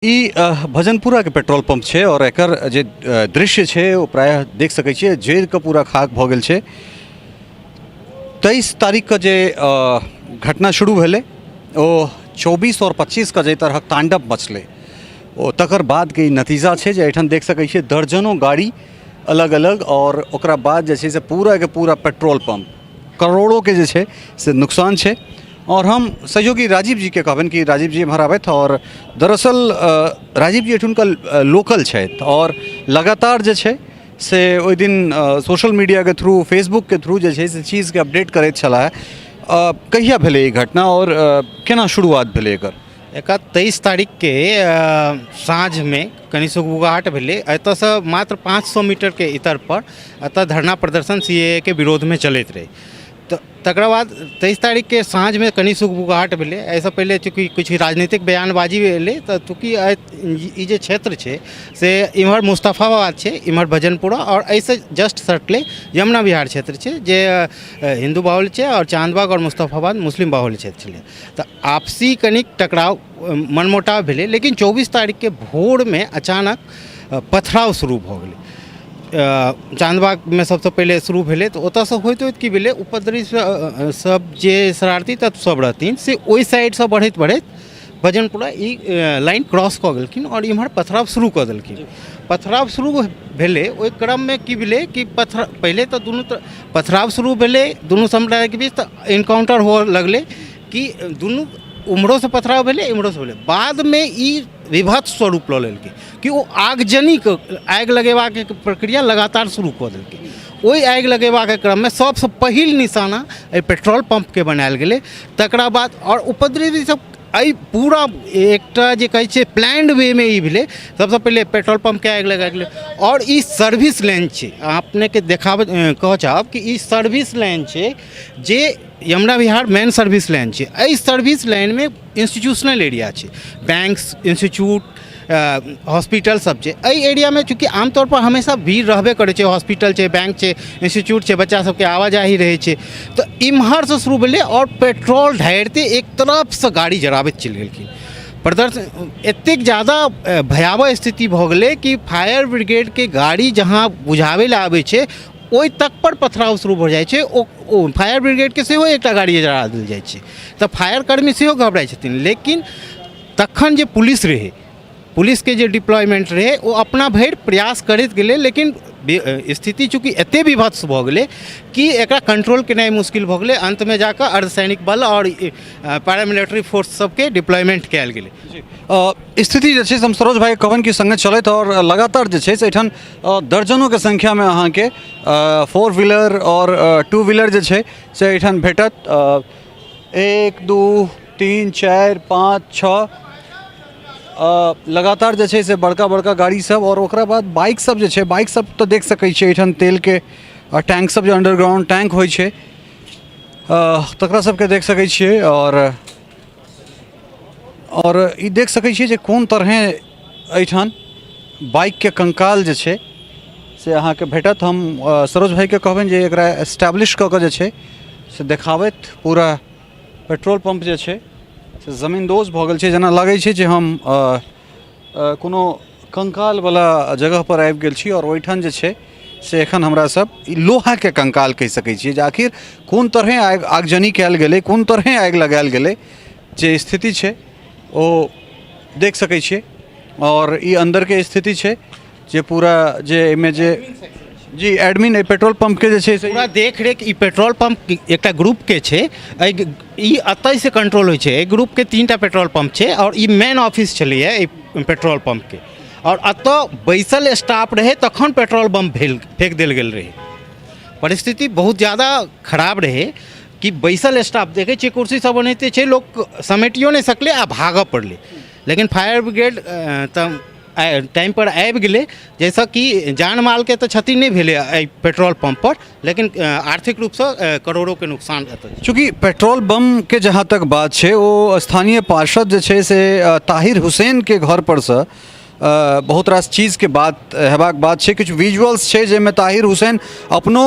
ई भजनपुराके petrol pump छै आओर एकर जे दृश्य छै ओ प्रायः देख सकै छियै जरिके पूरा खाक भऽ गेल छै। 23 तारीखके जे घटना शुरू भेलै ओ 24 आओर 25के जाहि तरहक ताण्डव मचलै ओ तकर बादके ई नतीजा छै जे एहिठाम देख सकै छियै दर्जनो गाड़ी अलग अलग आओर ओकरा बाद जे छै से पूराके पूरा पेट्रोल पम्प करोड़ोके जे छै से नुकसान छै। आओर हम सहयोगी राजीव जीके कहबनि कि राजीव जी एम्हर आबथि। आओर दरअसल राजीव जी एहिठुनका लोकल छथि आओर लगातार जे छै से ओहि दिन सोशल मीडियाके थ्रू फेसबुकके थ्रू जे छै से चीजके अपडेट करैत छलाह। कहिया भेलै ई घटना आओर केना शुरुआत भेलै एकर? एकर 23 तारीखके साँझमे कनि सुगबुगाहट भेलै। एतऽसँ मात्र 500 मीटरके इतर पर एतऽ धरना प्रदर्शन CAA के विरोधमे चलैत रहै। तऽ तकरा बाद 23 तारीखके साँझमे कनि सुगबुगाहट भेलै। एहिसँ पहिले चूँकि किछु राजनीतिक बयानबाजी भेलै तऽ चूँकि ई जे क्षेत्र छै से इम्हर मुस्तफाबाद छै, इम्हर भजनपुरा आओर एहिसँ जस्ट सटले यमुना विहार क्षेत्र छै जे हिन्दू बाहुल्य छै आओर चाँदबाग आओर मुस्तफाबाद मुस्लिम बाहुल्य क्षेत्र छलै। तऽ आपसी कनिक टकराव मनमुटाव भेलै। लेकिन 24 तारीखके भोरमे अचानक पथराव शुरू भऽ गेलै। चाँदबागमे सबसँ पहिले शुरू भेलै तऽ ओतऽसँ होइत होइत की भेलै उपद्रवी सब जे शरारती तत्व सब रहथिन से ओहि साइडसँ बढ़ैत बढ़ैत भजनपुरा ई लाइन क्रॉस कऽ गेलखिन आओर इम्हर पथराव शुरू कऽ देलखिन। पथराव शुरू भेलै ओहि क्रममे की भेलै कि पथरा पहिले तऽ दुनू पथराव शुरू भेलै दुनू समुदायके बीच तऽ इनकाउंटर हुअ लगलै कि दुनू उम्हरोसँ पथराव भेलै इम्हरोसँ भेलै। बादमे ई विभत्स स्वरूप लऽ लेलकै कि ओ आगजनीके आगि लगेबाक प्रक्रिया लगातार शुरू कऽ देलकै। ओहि आगि लगेबाक क्रममे सबसँ पहिल निशाना एहि पेट्रोल पम्पके बनायल गेलै। तकरा बाद आओर उपद्रवी सब एहि पूरा एकटा जे कहै छै प्लान्ड वेमे ई भेलै। सबसँ पहिले पेट्रोल पम्पके आगि लगायल गेलै आओर ई सर्विस लाइन छै। अहाँ अपनेके देखाबऽ कहऽ चाहब कि ई सर्विस लाइन छै जे यमुना विहार मेन सर्विस लाइन छै। एहि सर्विस लाइनमे इंस्टीट्यूशनल एरिया छै, बैंक्स, इंस्टीट्यूट, हॉस्पिटल सब छै। एहि एरियामे चूँकि आमतौर पर हमेशा भीड़ रहबे करै छै, हॉस्पिटल छै, बैंक छै, इंस्टीट्यूट छै, बच्चा सबके आवाजाही रहै छै। तऽ इम्हरसँ शुरू भेलै आओर पेट्रोल ढारिते एक तरफसँ गाड़ी जराबैत चलि गेलखिन। प्रदर्शन एतेक जादा भयावह स्थिति भऽ गेलै कि फायर ब्रिगेडके गाड़ी जहाँ बुझाबै लए आबै छै ओहि तक पर पथराव शुरू भऽ जाइ छै। ओ फायर ब्रिगेडके सेहो एकटा गाड़ी जरा देल जाइ छै तऽ फायर कर्मी सेहो घबराइ छथिन। लेकिन तखन जे पुलिस रहै, पुलिसके जे डिप्लॉयमेंट रहै ओ अपना भरि प्रयास करैत गेलै। लेकिन स्थिति चूँकि एतेक विभत्स भऽ गेलै कि एकरा कंट्रोल केनाइ मुश्किल भऽ गेलै। अन्तमे जाकऽ अर्धसैनिक बल आओर पैरामिलिट्री फोर्स सबके डिप्लॉयमेंट कयल गेलै। स्थिति जे छै से हम सरोज भाई कहबनि कि सङ्गे चलथि आओर लगातार जे छै से एहिठाम दर्जनोके संख्यामे अहाँके फोर व्हीलर आओर टू व्हीलर जे छै से एहिठाम भेटत। 1 2 3 4 5 6 लगातार जे छै से बड़का बड़का गाड़ी सब आओर ओकरा बाद बाइक सब जे छै, बाइक सब तऽ देख सकै छियै एहिठाम तेलके टैंक सब जे अंडरग्राउंड टैंक होइ छै तकरा सबके देख सकै छियै। आओर ई देख सकै छियै जे कोन तरहे एहिठाम बाइकके कंकाल जे छै से अहाँके भेटत। हम सरोज भाइके कहबनि जे एकरा एस्टैब्लिश कऽ कऽ जे छै से देखाबथि। पूरा पेट्रोल पम्प जे छै से जमींदोज भऽ गेल छै, जेना लागै छै जे हम कोनो कंकालवला जगहपर आबि गेल छी आओर ओहिठाम जे छै से एखन हमरा सब ई लोहाके कंकाल कहि सकै छियै जे आखिर कोन तरहे आगजनी कयल गेलै, कोन तरहे आगि लगायल गेलै, जे स्थिति छै ओ देख सकै छियै। आओर ई अन्दरके स्थिति छै जे पूरा जे एहिमे जे जी एडमिन एहि पेट्रोल पम्पके जे छै से पूरा देख रेख ई पेट्रोल पम्प एकटा ग्रुपके छै। एहि ई एतहिसँ कंट्रोल होइ छै। एहि ग्रुपके 3टा पेट्रोल पम्प छै आओर ई मेन ऑफिस छलैए एहि पेट्रोल पम्पके। आओर एतऽ बैसल स्टाफ रहै तखन पेट्रोल बम भेल फेक देल गेल रहै। परिस्थिति बहुत ज़्यादा खराब रहै कि बैसल स्टाफ देखै छियै कुर्सी सब ओनाहिते छै, लोक समेटियो नहि सकलै आ भागऽ पड़लै। लेकिन फायर ब्रिगेड तऽ टाइमपर आबि गेलै जाहिसँ कि जान मालके तऽ क्षति नहि भेलै एहि पेट्रोल पम्पपर, लेकिन आर्थिक रूपसँ करोड़ोके नुकसान एतऽ। चूँकि पेट्रोल बमके जहाँ तक बात छै ओ स्थानीय पार्षद जे छै से ताहिर हुसैनके घरपर सँ बहुत रास चीजके बात हेबाक बात छै। किछु विजुअल्स छै जाहिमे ताहिर हुसैन अपनो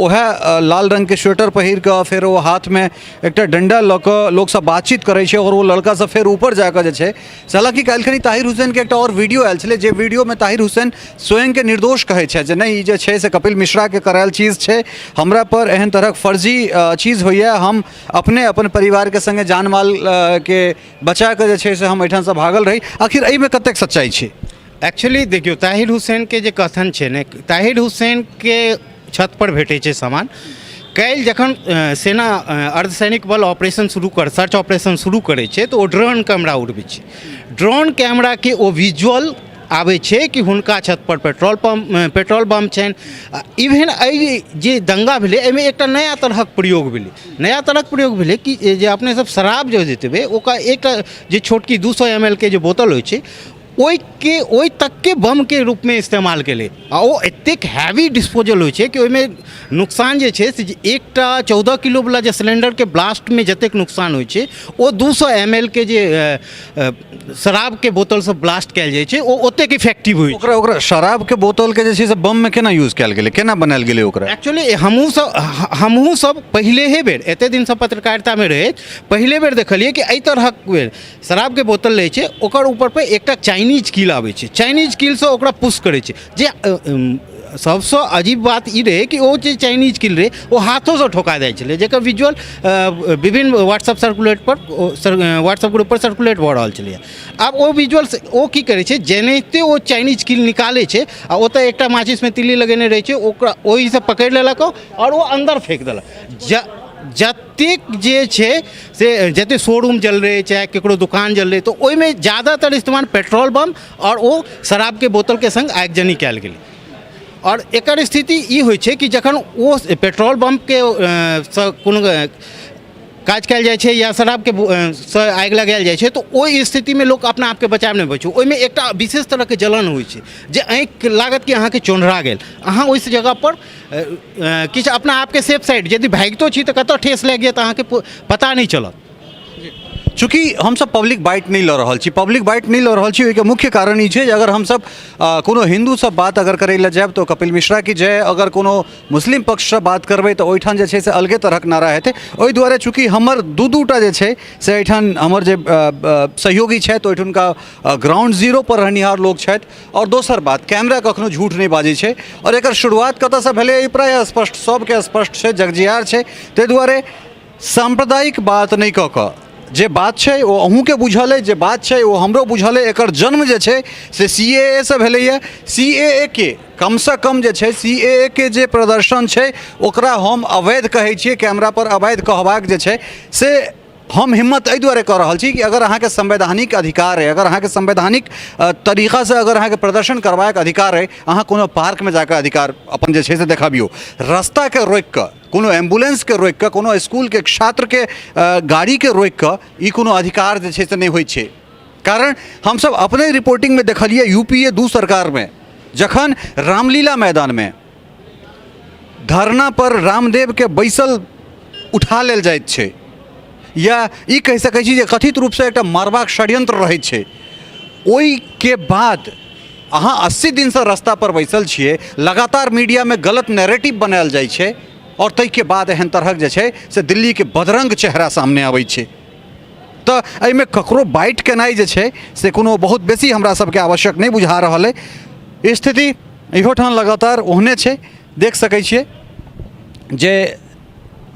उएह लाल रङ्गके स्वेटर पहिर कऽ, फेर ओ हाथमे एकटा डण्डा लऽ कऽ लोकसँ बातचीत करै छै आओर ओ लड़का सब फेर ऊपर जाकऽ जे छै से, हालाँकि काल्हिखनी ताहिर हुसैनके एकटा आओर वीडियो आयल छलै, जे वीडियोमे ताहिर हुसैन स्वयंके निर्दोष कहै छथि जे नहि, ई जे छै से कपिल मिश्राके करायल चीज छै, हमरा पर एहन तरहक फर्जी चीज होइए, हम अपने अपन परिवारके सङ्गे जान मालके बचा कऽ जे छै से हम एहिठामसँ भागल रही। आखिर एहिमे कतेक सच्चाइ छै? एक्चुअली देखियौ, ताहिर हुसैनके जे कथन छै ने, ताहिर हुसैनके छत पर भेटै छै सामान। काल्हि जखन सेना, अर्धसैनिक बल ऑपरेशन शुरू कर सर्च ऑपरेशन शुरू करै छै, तऽ ओ ड्रोन कैमरा उड़बै छै। ड्रोन कैमराके ओ विजुअल आबै छै कि हुनका छत पर पेट्रोल पम्प, पेट्रोल बम छनि। इवेन एहि जे दंगा भेलै, एहिमे एकटा नया तरहक प्रयोग भेलै। नया तरहक प्रयोग भेलै कि जे अपने सब शराब जे देबै, ओकर एकटा जे छोटकी 200 एम एल के जे बोतल होइ छै, ओहिके ओहि तकके बमके रूपमे इस्तेमाल केलै। आ ओ एतेक हैवी डिस्पोजल होइ छै कि ओहिमे नुकसान जे छै से एकटा 14 किलोवला जे सिलेण्डरके ब्लास्टमे जतेक नुकसान होइ छै, ओ 200 एम एल के जे शराबके बोतलसँ ब्लास्ट कयल जाइ छै, ओ ओतेक इफेक्टिव होइ छै। ओकरा शराबके बोतलके जे छै से बममे केना यूज कयल गेलै, केना बनायल गेलै ओकरा? एक्चुअली हमहूँ सब पहिले हे बेर, एते दिनसँ पत्रकारितामे रहैत, पहिले बेर देखलियै कि एहि तरहक बेर शराबके बोतल लै छै, ओकर ऊपर पर एकटा चाइनीज कील आबै छै, चाइनीज कीलसँ ओकरा पुश करै छै। जे सबसँ अजीब बात ई रहै कि ओ जे चाइनीज कील रहै, ओ हाथोसँ ठोका जाइ छलै, जकर विजुअल विभिन्न व्हाट्सअप सर्कुलेट पर, व्हाट्सअप ग्रुप पर सर्कुलेट भऽ रहल छलैए। आब ओ विजुअल ओ की करै छै, जेनाहिते ओ चाइनीज कील निकालै छै आ ओतऽ एकटा माचिसमे तिल्ली लगेने रहै छै, ओकरा ओहिसँ पकड़ि लेलक आओर ओ अन्दर फेक देलक। जतेक जे छै से जतेक शोरूम जललै, चाहे ककरो दोकान जललै, तऽ ओहिमे ज्यादातर इस्तेमाल पेट्रोल बम आओर ओ शराबके बोतलके सङ्ग आगजनी कयल गेलै। आओर एकर स्थिति ई होइ छै कि जखन ओ पेट्रोल बमके सँ कोनो काज कयल जाइ छै या शराबके सँ आगि लगायल जाइ छै, तऽ ओहि स्थितिमे लोक अपना आपके बचाव नहि पाबै छै। ओहिमे एकटा विशेष तरहके जलन होइ छै जे आँखि लागत कि अहाँके चौन्हरा गेल। अहाँ ओहि जगहपर किछु अपना आपके सेफ साइड यदि भागितो छी, तऽ कतऽ ठेस लागि जायत अहाँके पता नहि चलत। चूँकि हमसब पब्लिक बाइट नहि लऽ रहल छी, पब्लिक बाइट नहि लऽ रहल छी, ओहिके मुख्य कारण ई छै जे अगर हमसब कोनो हिन्दूसँ बात अगर करै लए जायब तऽ कपिल मिश्रा की जय, अगर कोनो मुस्लिम पक्षसँ बात करबै तऽ ओहिठाम जे छै से अलगे तरहक नारा हेतै। ओहि दुआरे चूँकि हमर दू दूटा जे छै से एहिठाम हमर जे सहयोगी छथि, ओहिठुनका ग्राउंड जीरो पर रहनिहार लोक छथि। आओर दोसर बात, कैमरा कखनो झूठ नहि बाजै छै। आओर एकर शुरुआत कतऽसँ भेलै, ई प्रायः स्पष्ट सबके स्पष्ट छै, जगजियार छै। ताहि दुआरे साम्प्रदायिक बात नहि कऽ कऽ जे बात छै ओ अहूँके बुझल अइ, जे बात छै ओ हमरो बुझल अइ। एकर जन्म जे छै से सी ए ए सँ भेलैए। सी ए ए के कमसँ कम जे छै, सी ए ए के जे प्रदर्शन छै, ओकरा हम अवैध कहै छियै। कैमरापर अवैध कहबाक जे छै से हम हिम्मत एहि दुआरे कऽ रहल छी कि अगर अहाँके संवैधानिक अधिकार अइ, अगर अहाँके संवैधानिक तरीकासँ अगर अहाँके प्रदर्शन करबाक अधिकार अइ, अहाँ कोनो पार्कमे जाकऽ अधिकार अपन जे छै से देखबियौ। रस्ताके रोकि कऽ, कोनो एम्बुलेंसके रोकि कऽ, कोनो इसकुलके छात्रके गाड़ीके रोकि कऽ ई कोनो अधिकार जे छै से नहि होइ छै। कारण हमसब अपने रिपोर्टिंगमे देखलियै, यू पी ए 2 सरकारमे जखन रामलीला मैदानमे धरना पर रामदेवके बैसल उठा लेल जाइत छै, या ई कहि सकै छी जे कथित रूपसँ एकटा मारबाक षड्यंत्र रहै छै, ओहिके बाद अहाँ 80 दिनसँ रास्ता पर बैसल छियै, लगातार मीडियामे गलत नैरेटिव बनायल जाइ छै आओर ताहिके बाद एहन तरहक जे छै से दिल्लीके बदरंग चेहरा सामने अबै छै, तऽ एहिमे ककरो बाइट केनाइ जे छै से कोनो बहुत बेसी हमरा सबके आवश्यक नहि बुझा रहल अइ। स्थिति इहो ठाम लगातार ओहने छै। देख सकै छियै जे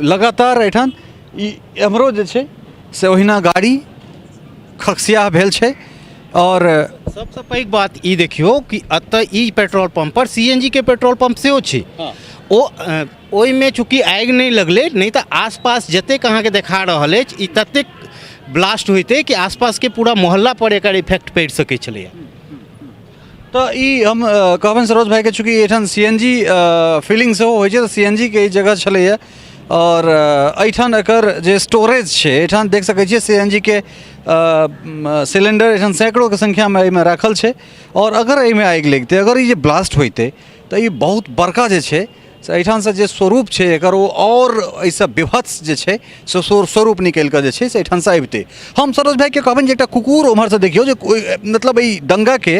लगातार एहिठाम ई एम्हरो जे छै से ओहिना गाड़ी खकसियाह भेल छै। आओर सबसँ पैघ बात ई देखियौ कि एतऽ ई पेट्रोल पंप पर सी एन जी के पेट्रोल पंप सेहो छै। ओ ओहिमे चूँकि आगि नहि लगलै, नहि तऽ आसपास जतेक अहाँके देखा रहल अछि, ई ततेक ब्लास्ट होइतै कि आसपासके पूरा मोहल्ला पर एकर इफेक्ट पड़ि सकै छलैए। तऽ ई हम कहबनि सरोज भाइके, चूँकि एहिठाम सी एन जी फिलिंग सेहो होइ छै, तऽ सी एन जी के ई जगह छलैए आओर एहिठाम एकर जे स्टोरेज छै, एहिठाम देख सकै छियै सी एन जी के सिलेंडर एहिठाम सैकड़ोके संख्यामे एहिमे राखल छै। आओर अगर एहिमे आगि लगितै, अगर ई जे ब्लास्ट होइतै, तऽ ई बहुत बड़का जे छै से एहिठामसँ जे स्वरूप छै एकर ओ आओर एहिसँ विभत्स जे छै से स्वरूप निकलि कऽ जे छै से एहिठामसँ अबितै। हम सरोज भाइके कहबनि जे एकटा कुकुर ओम्हरसँ देखियौ जे मतलब एहि दङ्गाके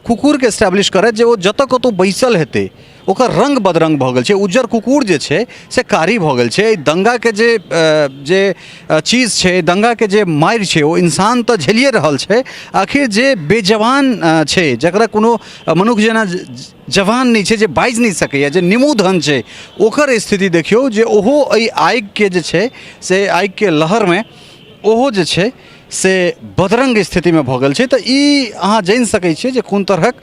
कुकुरके एस्टैब्लिश करैत जे ओ जतऽ कतहु बैसल हेतै ओकर रङ्ग बदरङ्ग भऽ गेल छै। उज्जर कुकुर जे छै से कारी भऽ गेल छै। एहि दङ्गाके जे जे चीज छै, दङ्गाके जे मारि छै, ओ इंसान तऽ झेलिए रहल छै, आखिर जे बेजवान छै, जकरा कोनो मनुख जेना जवान नहि छै, जे बाजि नहि सकैए, जे निमूधन छै, ओकर स्थिति देखियौ जे ओहो एहि आगिके जे छै से आगिके लहरमे ओहो जे छै से बदरङ्ग स्थितिमे भऽ गेल छै। तऽ ई अहाँ जानि सकै छियै जे कोन तरहक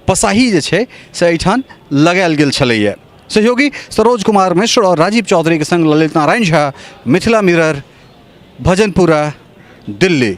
पसाही जे छै से एहिठाम लगायल गेल छलैए। सहयोगी सरोज कुमार मिश्र आओर राजीव चौधरीके सङ्ग ललित नारायण झा, मिथिला मिरर, भजनपुरा, दिल्ली।